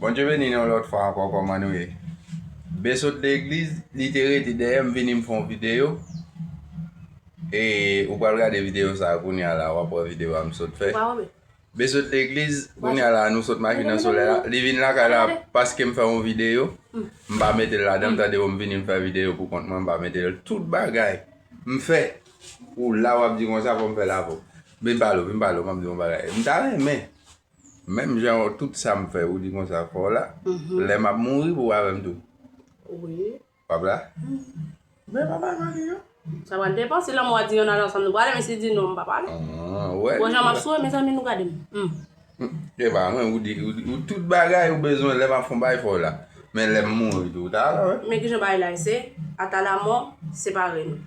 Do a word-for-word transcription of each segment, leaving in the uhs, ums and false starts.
Bondye beni nou yon lòt fwa ankò, kòman nou ye? Be sot legliz, li te rete dèyè m, vini m fè yon videyo. E ou pral gade videyo sa a kounye a la, w ap wè videyo a m sot fè. Be sot legliz, kounye a la, nou sot mache nan solèy la. Li vin lakay la paske m fè yon videyo. M pa mete l ladan, m tande yo, m vini m fè videyo pou kont mwen, m pa mete l. Tout bagay m fè, ou la w ap di konsa, fò m fè l avè w. Vin pale w, vin pale w, m ap di yon bagay. M ta renmen. Menm jan tout sa m fè, ou di konsa fò w la. Lè m ap mouri pou w avè m tou. Wi. W ap la? Men pa pale yo. Sa pral depann si lanmò a di ann al ansanm nou prale, men si di non, m pa pale. Bon, jan m ap souri, mezanmi, nou gade m. E pa mwen, ou di, ou, ou tout bagay ou bezwen, lè m ap fè yon bagay fò w la. Men lè m mouri tou, ou ta la, wi. Men kijan bagay la ye, se à ta la mò separe nou.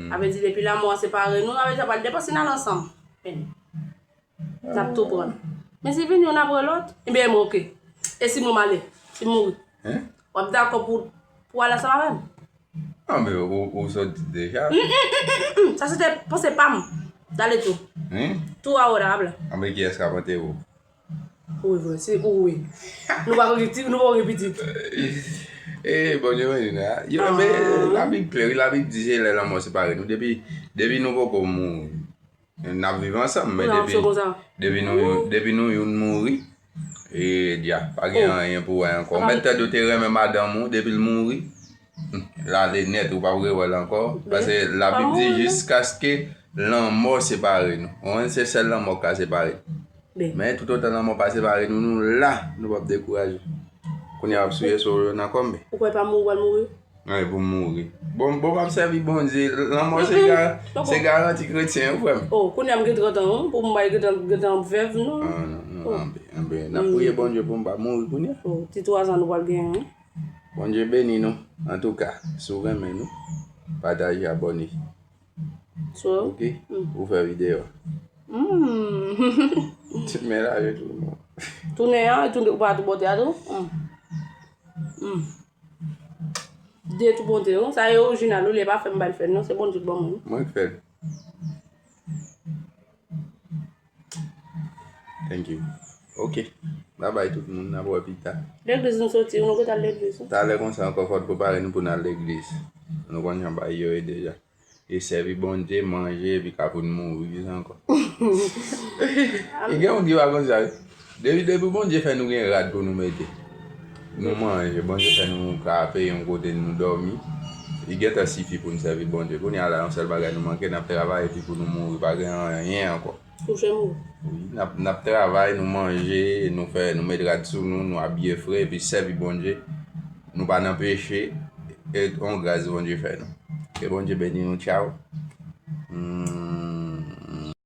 Sa vle di depi lanmò separe nou, sa vle di sa pral depann si n al ansanm. N ap tou pran. Men si vin youn apre lòt, ebyen, oke. E si mwen m ale, si m mouri? W ap dakò pou, pou w al ansanm avè m? Anben, ou, ou sot di deja. Sa se te panse pa m. Dale tou. Tou ahora, habla. Anben, kiyès k ap antere w? Ou vre, se ou wi. Nou pa gen pitit, nou pa gen pitit. E, Bondye beni nou. Yo, men Labib klè, wi, Labib di se lè lanmò separe nou. Depi, depi nou poko mouri. N ap viv ansanm, men depi, depi nou, depi nou youn mouri, e dya, pa gen anyen pou wè ankò. Mèt tande w te renmen madanm ou, depi l mouri, l ale nèt, ou p ap rewè l ankò. Paske Labib di jiskaske lanmò separe nou. Ou konprann, se sèl lanmò k ka separe nou. Men toutotan lanmò pa separe nou, nou la, nou p ap dekouraje. Kounye a w ap souye sou w nan kòm. Ou kwè pa mouri, w al mouri? Ay, pou m mouri. Bon, bon, m ap sèvi Bondye. Lanmò se ga-, se garanti kretyen, wi, frè m. Oh, kounye a m gen trant an, wi. Pou m bay gentan, gentan vèv, non. Ah, non, non, anben, anben. N ap priye Bondye pou m pa mouri kounye a. Oh, ti twa zan nou pral genyen, wi. Bondye beni nou. Antouka, si w renmen nou, pataje, abòne. Oke? Ou fè videyo. Men la, yo tou, non. Tounen an, tounen, ou pa tou bote a tou? De tou pote yo. Sa e orijinal, ou li pa fè m bay fè non, se Bondye k ban mwen. Mwen k fè l. Thank you. Ok. Babay tout moun, n ap wè pita. Legliz nou soti, nou ret al legliz. Talè konsa ankò, fò n prepare nou pou n al legliz. Nou konn jan bagay yo ye deja. E sèvi Bondye, manje, epi ka pou n mouri, kisa ankò? E gen moun ki pa konn sa, wi. Depi, depi Bondye fè nou gen rad pou nou mete, nou manje, Bondye fè nou ka peye yon kote nou dòmi, li gentan sifi pou n sèvi Bondye. Kounye a la, yon sèl bagay nou manke, n ap travay epi pou nou mouri, pa gen anyen ankò. Touche mouri. Wi, n ap, n ap travay, nou manje, nou fè, nou met rad sou nou, nou abiye fre, epi sèvi Bondye. Nou pa nan peche, e yon gras Bondye fè nou. Ke Bondye beni nou, tchaw. Hmm.